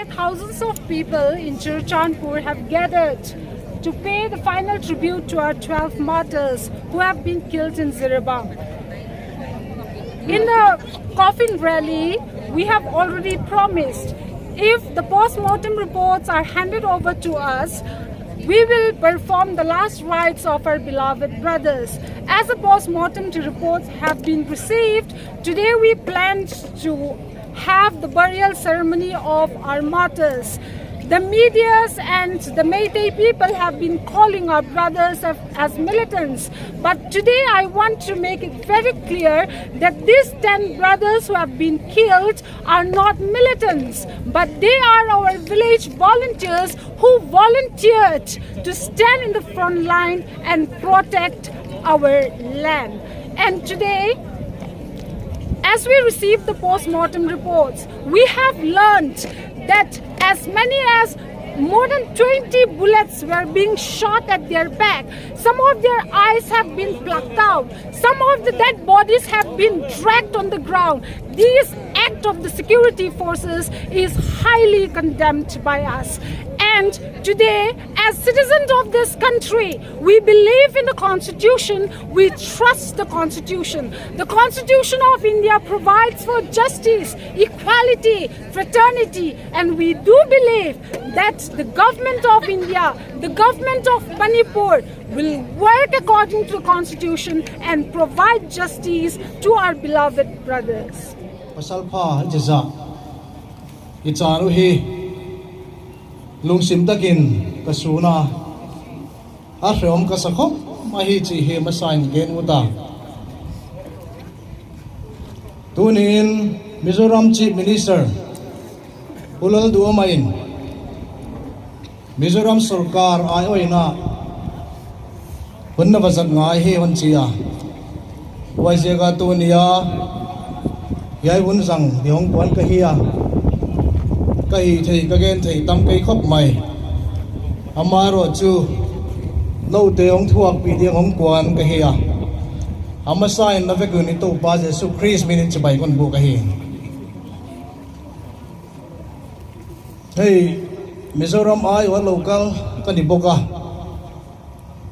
Thousands of people in Churachandpur have gathered to pay the final tribute to our 12 martyrs who have been killed in Jiribam. In the coffin rally, we have already promised if the post-mortem reports are handed over to us, we will perform the last rites of our beloved brothers. As the post-mortem reports have been received, today we plan to have the burial ceremony of our martyrs. The medias and the Meitei people have been calling our brothers as militants. But today I want to make it very clear that these 10 brothers who have been killed are not militants, but they are our village volunteers who volunteered to stand in the front line and protect our land. And today, as we receive the post-mortem reports, we have learned that as many as more than 20 bullets were being shot at their back. Some of their eyes have been plucked out. Some of the dead bodies have been dragged on the ground. This act of the security forces is highly condemned by us. And today, as citizens of this country, we believe in the Constitution, we trust the Constitution. The Constitution of India provides for justice, equality, fraternity, and we do believe that the government of India, the government of Manipur will work according to the Constitution and provide justice to our beloved brothers. Pasalpha jaza i chanu hi lungsim takin ka suna a hreawm ka sa khawp mai hi chi hi hmasain gen ut a. Tunin Mizoram Chief Minister Pu Lalduhawmain Mizoram sorkar aiawina hunna va zat ngai hi hawn chi a, Huaiziaka tu nia hiai hun zang dihawng puan ka hi a, ka hi thei ka gen thei tam kei khawp mai. Amaherawhchu naute awng thuak pi diang awng kuan ka hi a, a hmasain na vek un i tupa Jesu Christ min in chibai kawn bu ka hi. Hei Mizoram aiawh a lo kal ka ni bawk a,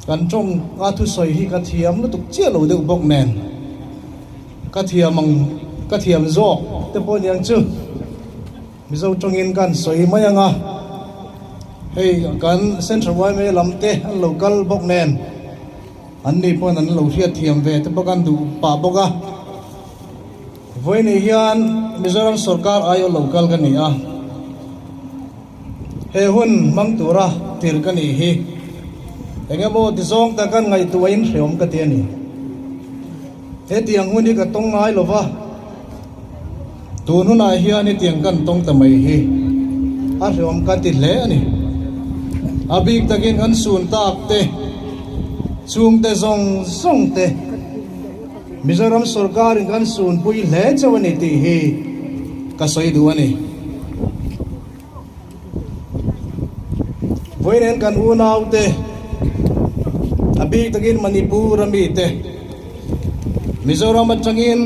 kan tawng a thusawi hi ka thiam lutuk chiah lo deuh bawk nen ka thiam ang ka thiam zawk te pawh aniang chu Mizo tawngin kan sawi mai ang a, hei kan Central yma lam te an lo kal bawk nen an ni pawn an lo hriat thiam ve te pawh kan duh pah bawk a. Vawiinah hian Mizoram sorkar aiawh lo kal ka ni a, he hun hmang tura tir ka nih hi eng emaw ti zawng tak an ngaihtuahin hreawm ka ti a ni. Hetiang hun hi ka tawng ngai lo va, tun hunah hian hetiang kan tawng ta mai hi a hreawm ka ti hle a ni. A bik takin kan sun tak te, chhungte zawng zawng te, Mizoram sorkarin kan sunpui hle chauh a ni tih hi ka sawi duh a ni. Vawiin kan unaute, a bik takin Manipur a mite, Mizoram atangin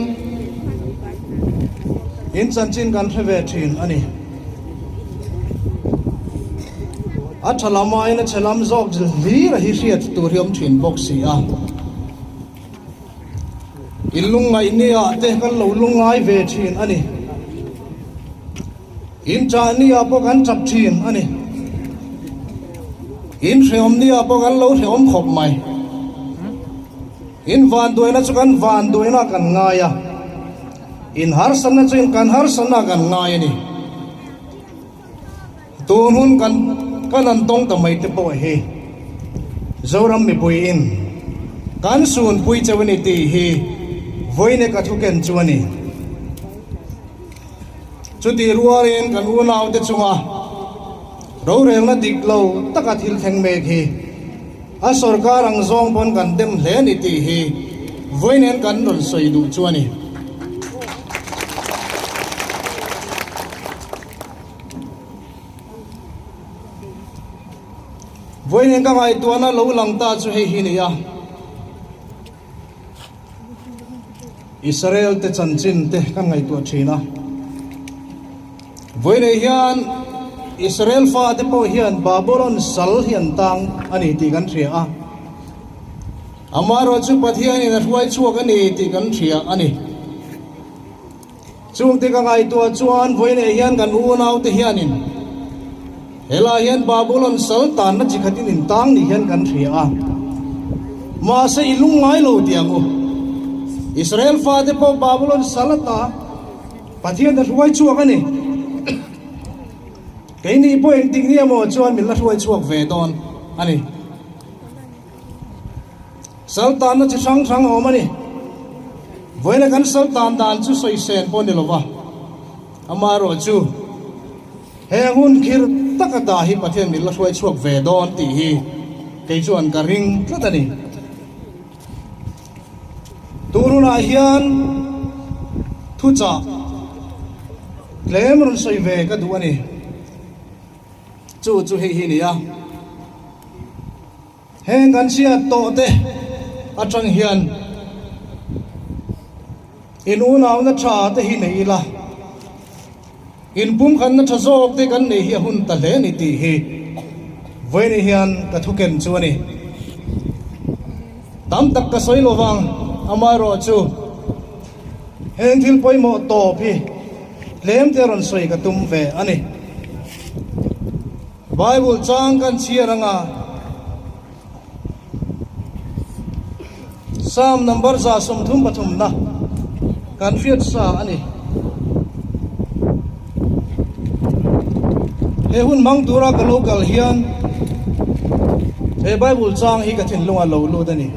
in chanchin kan hre ve thin a ni. A tha lam aiin a chhe lam zawk hlir a hi hriat tur hi awm thin bawk si a. In lungngaih nia te kan lo lungngai ve thin a ni. In chah nia pawh kan chap thin a ni. In hrehawm nia pawh kan lo hrehawm khawp mai. In vanduaina chu kan vanduaina kan ngai a, in harsatna chu in kan harsatna kan ngai a ni. Tun hun kan kan an tawng ta mai te pawh hi Zoram mipui in kan sunpui cheu a ni tih hi vawiin ka thu ken chu a ni. Chutih rualin kan unaute chunga rorelna dik lo taka thil thleng mek hi a sorkar ang zawng pawn kan dem hle a ni tih hi vawiin kan rawn sawi duh chu a ni. Vawiin ka ngaihtuahna lo lang ta chu hei hi ni a, Israel te chanchin te kan ngaihtuah thin a. Vawiinah hian Israel fate pawh hian Babulon sal hi an tang a ni tih kan hria a. Amaherawhchu Pathianin a hruai chhuak a ni tih kan hria a ni. Chungte ka ngaihtuah chuan vawiinah hian kan unaute hianin helaiah hian Babulon sal tanna chi khatin intang ni hian kan hria a. Mahse i lungngai lo tih ang u. Israel fate pawh Babulon sal ata Pathian a hruai chhuak a ni. Keini pawh engtik ni emaw chuan min la hruai chhuak ve dawn a ni. Sal tanna chi hrang hrang a awm a ni. Vawiina kan sal tan dan chu sawi sen pawh a ni lo va, amaherawh chu he hun khir taka dah hi Pathian min la hruai chhuak ve dawn tih hi kei chuan ka ring tlat a ni. Tun hunah hian thuchah tlem rawn sawi ve ka duh a ni. Chu chu hei hi a ni a. Heng kan chhiat tawh te atang hian in unauna tha te hi nei ila, in pumkhatna tha zawk te kan nei hi a hun ta hle a ni tih hi vawiin hian ka thuken chu a ni. Tam tak ka sawi lovang, amaherawhchu heng thil pawimawh tawp hi tlem te rawn sawi ka tum ve a ni. Bible chang kan chhiar anga Psalm number 133 na kan hriat sa a ni. He hun hmang tura ka lo kal hian he Bible chang hi ka thinlunga lo lut a ni.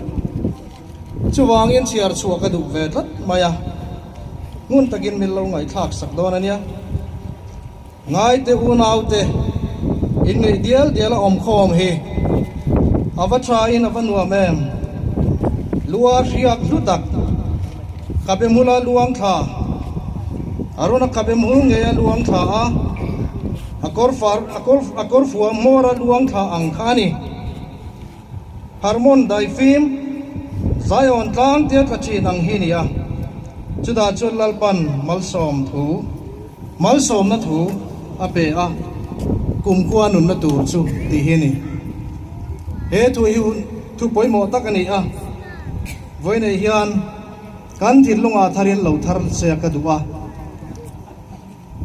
Chuvangin chhiar chhuah ka duh ve tlat mai a, hmun takin min lo ngaihthlak sak dawn a nia. Ngaite unaute inngeih dial dial a awm khawm hi a va tha in a va nuam em? Lua hriak hlu tak Khabe hmula luang thla a rawn a khabe hmul ngei a luang thla a, a kawr far a kawr a kawr fuah hmawr a luang thla ang kha a ni. Harmon daifim Zion tlang tia tla thin ang hi ni a, chutah chuan Lalpan malsawm thu, malsawmna thu a pe a, kumkhua nunna tur chu tih hi a ni. He thu hi thu pawimawh tak a ni a, vawiinei hian kan thinlungah tharin lo thar se ka duh a,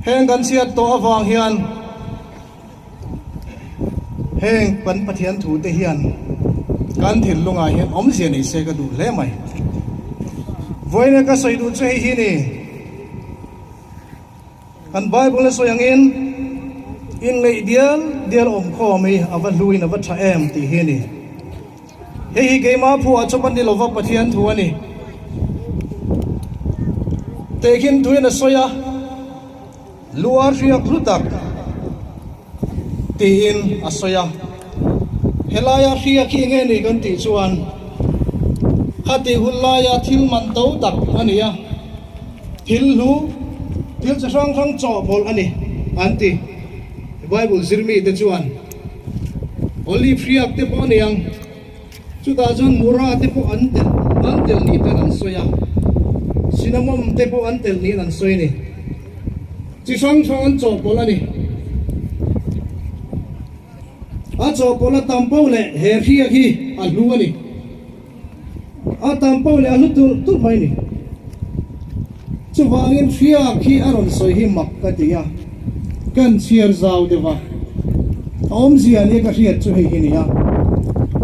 heng kan chhiat tawh avang hian, Heng kan Pathian thu te hian kan thinlungah hian awmzia nei se ka duh hle mai. Vawiina ka sawi duh chu hei hi ni, kan Bible a sawi angin inngeih dial dial awm khawm hi a va hluin a va tha em tih hi a ni. Hei hi keimah phuah chawp a ni lova Pathian thu a ni. Tehkhin thuin a sawi a. Lua hriak hlu tak tiin a sawi a, helaia hriak hi enge ni kan tih chuan khati hun laia thil man to tak a ni a, thil hlu, thil chi hrang hrang chawhpawlh a ni an ti. Bible zirmite chuan Olive hriak te pawh a ni ang, chutah chuan mura te pawh an telh an telh ni ten an sawi a, cinnamon te pawh an telh niin an sawi a ni. Chi hrang hrang an chawhpawlh a ni. A chawhpawlh a tam poh leh he hriak hi a hlu a ni. A tam poh leh a hlu tulh tulh mai a ni. Chuvangin hriak hi a rawn sawi hi mak ka ti a, kan chhiar zau deuh a. A awmzia nia ka hriat chu hei hi ni a,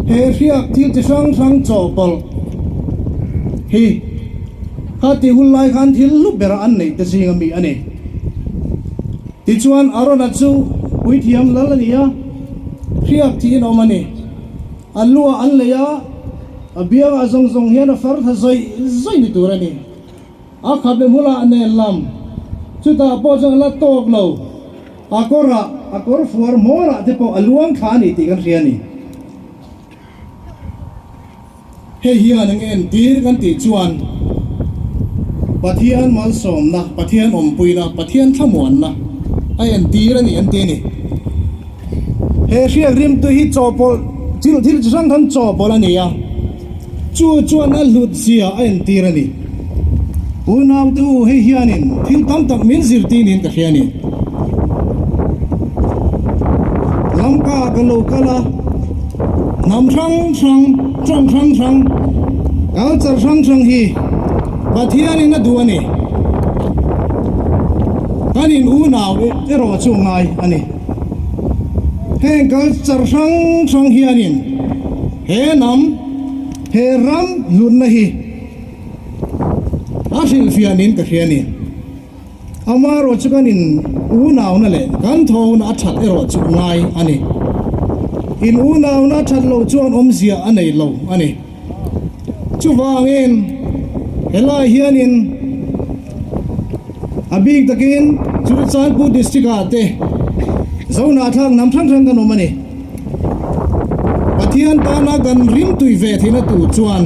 he hriak thil chi hrang hrang chawhpawlh hi Kha tih hun lai khan thil hlu bera an neih te zing ami a ni. Tichuan Arona chu puithiam lal a ni a, hriak thiin a awm a ni. A luah an lei a, a biangah zawng zawng hian a far tha zawih zawih ni tur a ni. A khabe hmulah a nen lam, chutah pawh chuan a la tawk lo. A kawrah, a kawr fuar hmawrah te pawh a luang thla a ni tih kan hria a ni. Hei hian eng entir kan tih chuan Pathian malsawmna, Pathian awmpuina, Pathian thlamuanna a entir a ni an ti a ni. He hriak rimtu hi chawhpawlh thil thil chi hrang hrang chawhpawlh a ni a, chu chuan a hlut zia a entir a ni. Unaute u, hei hianin thil tam tak min zirtir niin ka hria a ni. kan lo kal a, hnam hrang hrang, tawng hrang hrang, culture hrang hrang hi Pathianin a duh a ni. Kan in unau erawh chu ngai a ni. Heng culture hrang hrang hianin he hnam, he ram hlutna hi a hrilhfiah niin ka hria a ni. Amaherawh chu kan in unauna leh kan thawhna a that erawh chu ngai a ni. In unauna a that loh chuan awmzia a nei lo a ni. Chuvangin helai hianin a bik takin Churachandpur District ah te Zohnahthlak hnam hrang hrang kan awm a ni. Pathian tana kan rimtui ve theihna tur chuan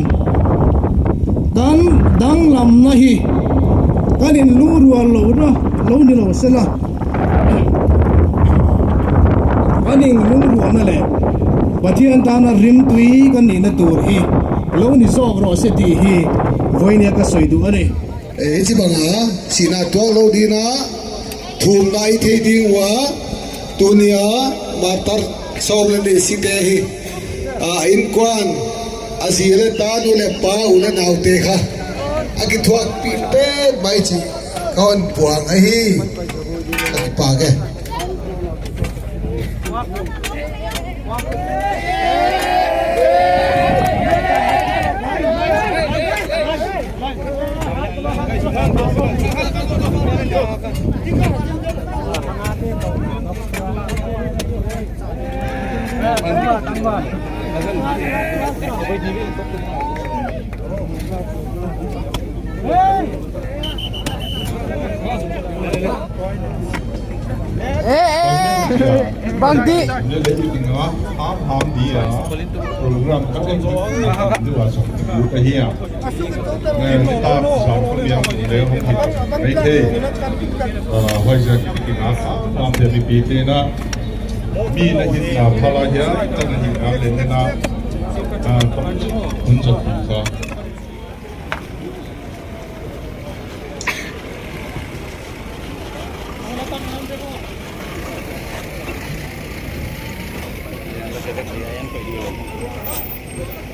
kan danglamna hi kan inlu rual lo na lo ni lo se la, kan inlungrualna leh Pathian tana rimtui kan nihna tur hi lo ni zawk rawh se tih hi vawinia ka sawi duh a ni. He chi banga sina tuak lo dina thum na i thei ding wa tunia martar sawm le ni si te hi a in kuan a zi le ta nu le pa u le nau te kha a ki thuak pi pet mai chi ka on puang a hi a ki pa ke.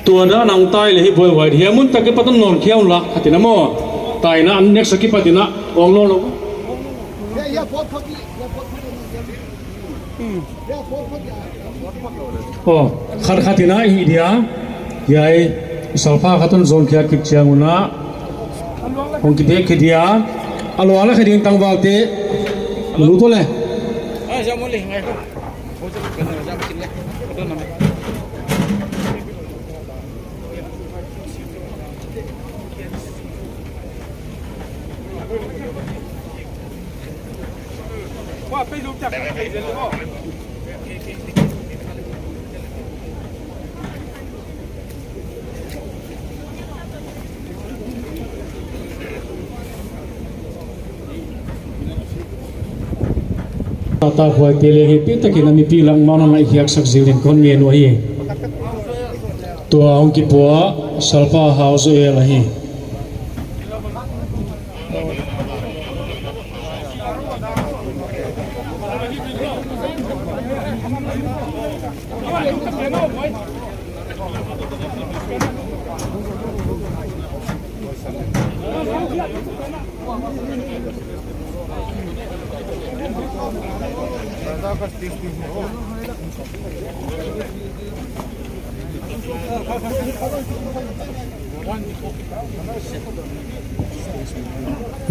Tuana nang tai le hi buai huai hiam mun tak ki patan non khiau la khatina mo tai na an next ki patina ong lo lo oh khat khatina hi dia yai salfa khatun zon khia kip chianguna ong ki de khidia alo ala khading tangwal te lu to le Ta huai te le hi pi takin ami pi lang mana ngai hiak sak zilin kon nge no hi tua ong ki pua salfa house e la hi.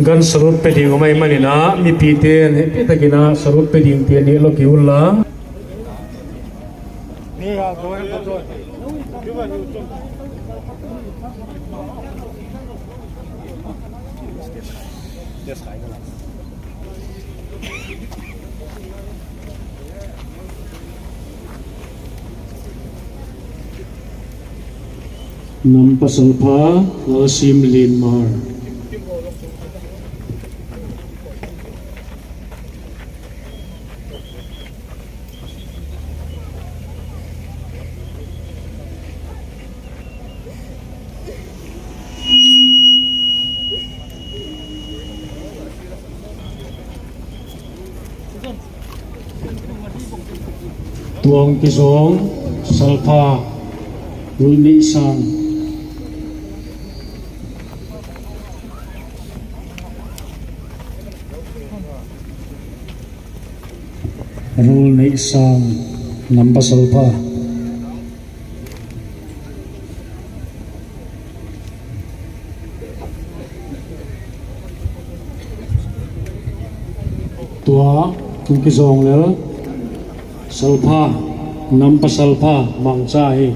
Gan sarut pe ding mai manina mi pi te an happy takina sarut pe ding te ni lo ki ulla. Nam pasalpha Lalsim Linmar. Tuang ki zawng salpha rulh sang. Rul neih sang lam pasalpha. Tua tungki zawng lel salpha lam pasalpha mangcha hi.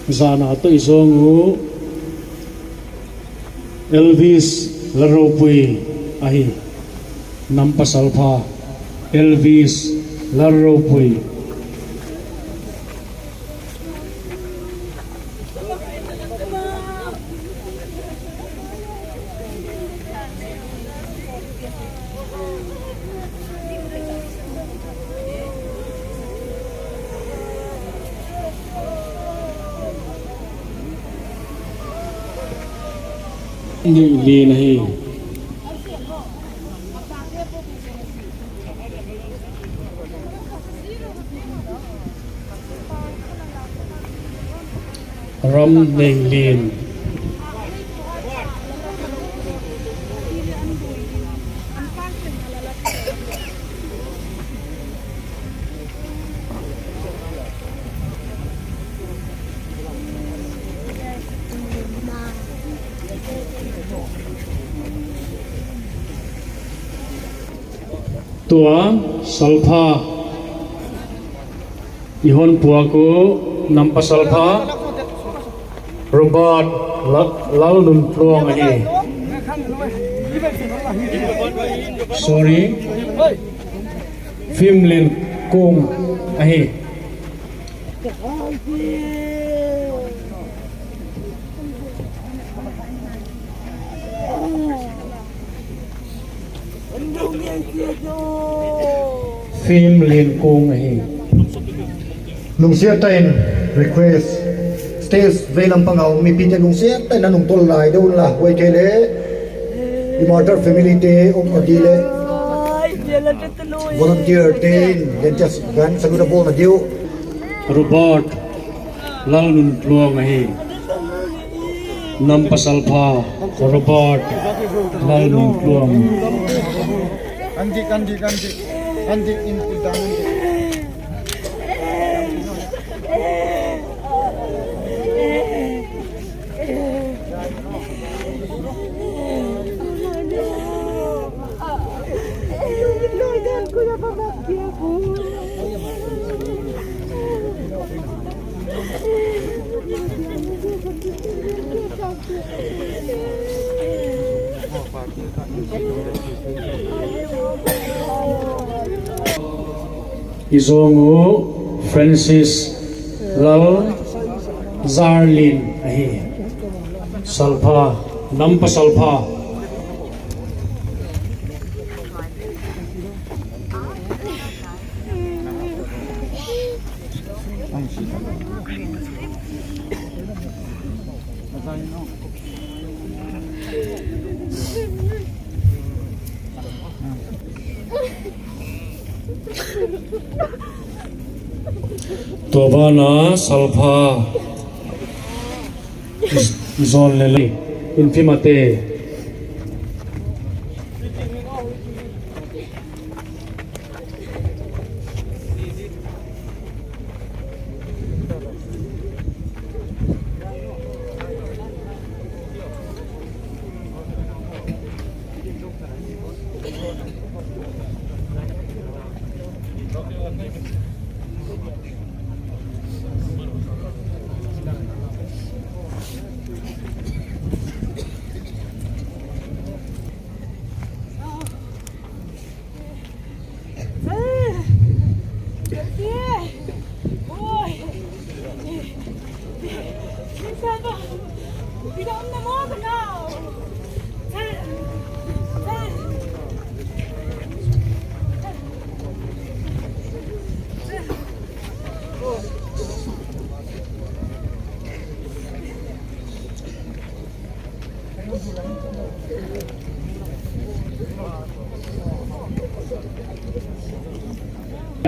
Zanah tawih zawng u Elvis Lalropui a hi hnam pasalpha Elvis Lalropui. Lin a hi. Ram nei lin. Tua salpha i hawn pua ku nam pasalpha Robert Lalnuntluanga hi sorry Fimlin kung a hi. Fimlin kung a hi. Lungsiat tain request stage vei lampang a awm mipi te lungsiat tain an awm tawl lai deuh la huai thei le Immortal family te awm adi le volunteer te in Lentias Grand salute a ball na deuh. Robert Lalnuntluanga hi hnam pasalpha Robert Lalnuntluanga. I zawng u Francis Lal Zarlin a hi Salpha hnam pasalpha. Tuabana Salpha. Zawn le lei infim a te.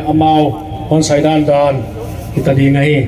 Amau hon sai dan dan kita ding a hi.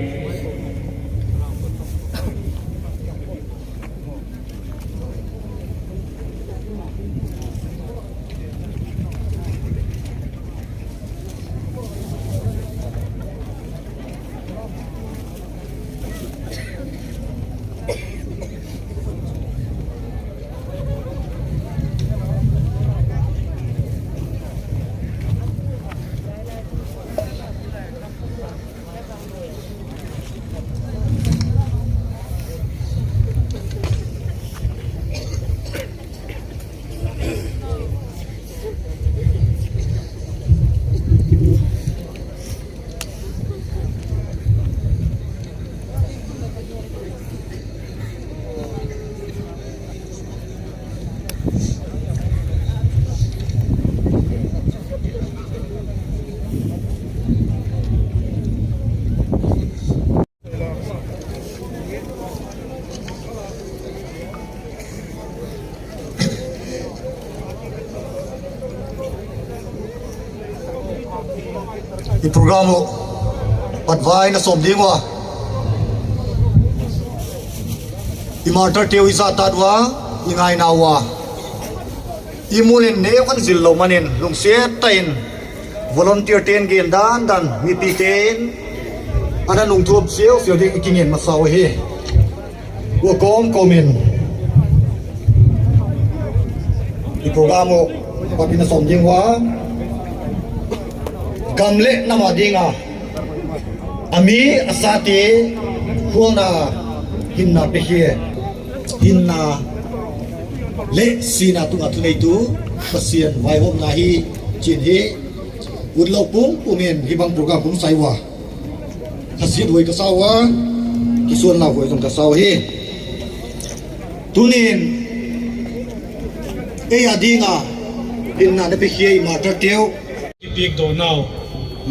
I program u pat vai na som ding wa i martar teu i za tat wa i ngai na wa i munin ne kan zil lo manin lungse tain volunteer ten gen dan dan mi pi ten ana nung thup siêu siêu ding kingen ma saw hi wa kom komin i program u pat ina som ding wa gamle nama dinga ami asate hualna hinna pe hi hinna le sina tunga thunei tu Pathian vai hom na hi chin hi ut lo pum pumin hi bang program pum sai wa khasiat hoi ka sawa ki suan la hoi jong ka saw hi tunin e ya dinga hinna na pe hi ma tar teu bik do nau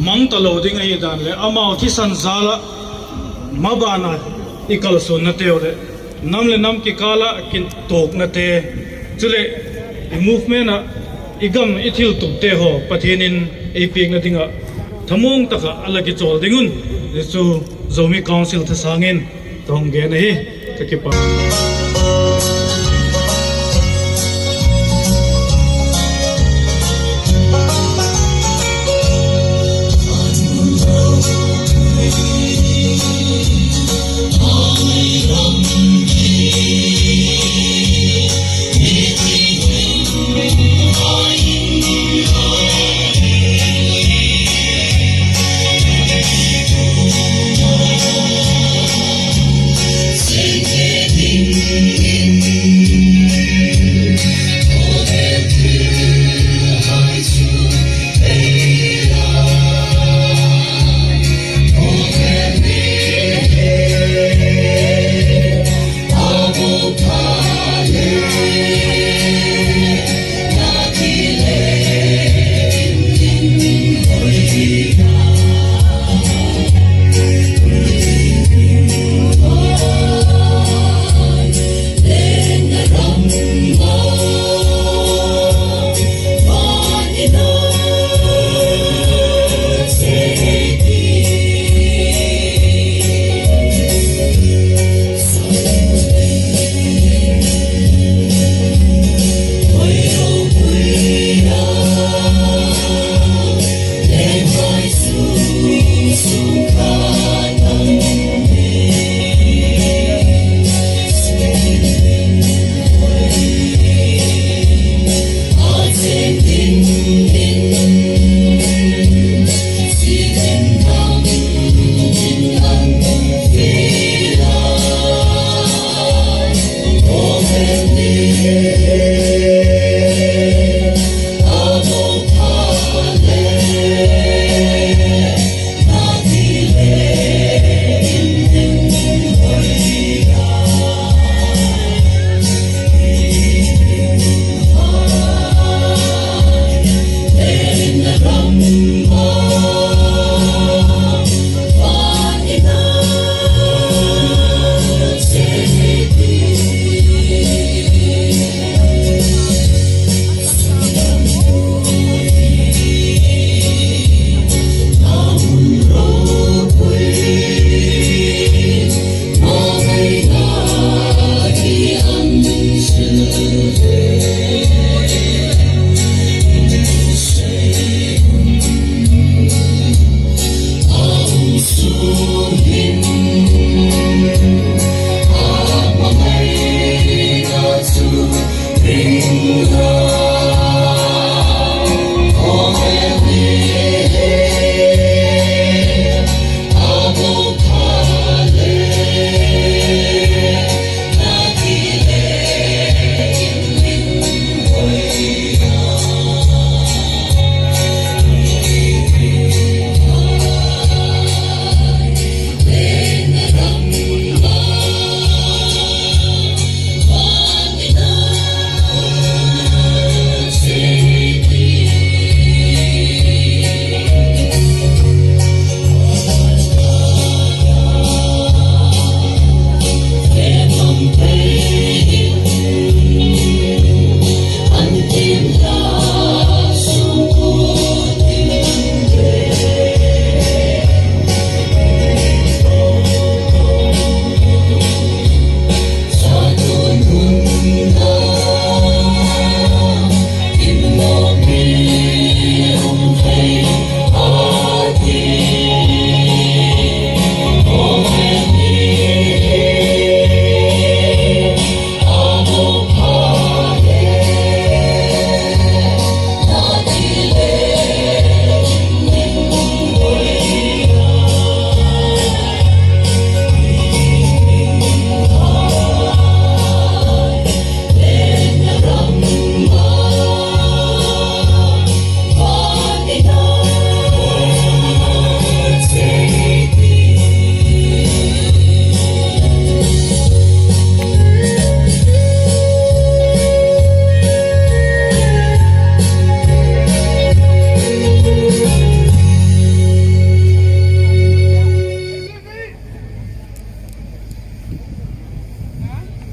mang ta lo ding ai dan le amau thi san zala mabana ikal sun na teu le nam le nam ki kala kin tok na te chule i movement a igam i thil tum te ho Pathianin ei pek na dinga thamung taka alaki chawl dingun ni chu Zomi Council thasangin tawng ge na hi ka kipa.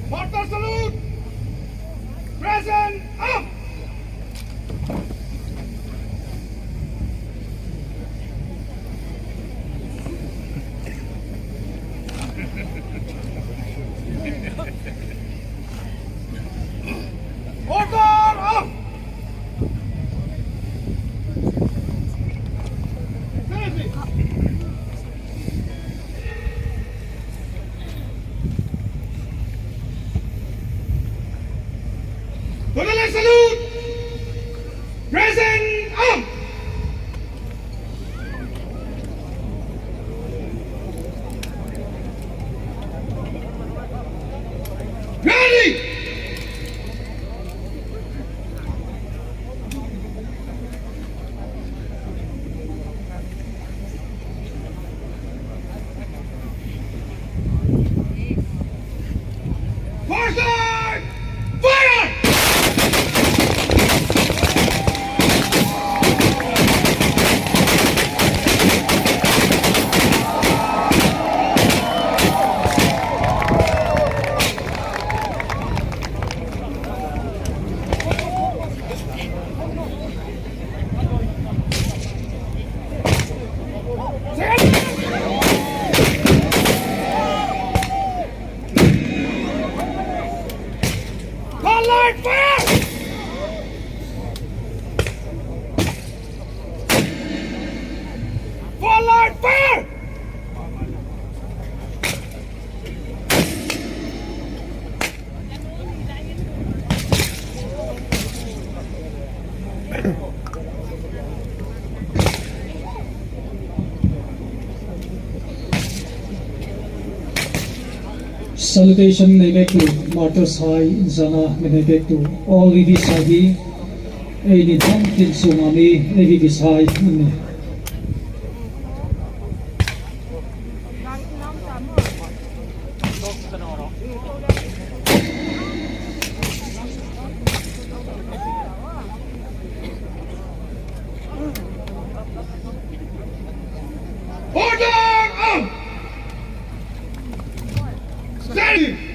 Mortar salute! Present up! Order up! Total salute! Present up! Ready! Forward! Fire! Forward! Fire! Forward! Fire! Salutation nei vek tu Martyrs High inzana mi nei vek tu All VV Sai hi ei ni dang tin chungah mi AVV Sai an ni. Order up! Steady!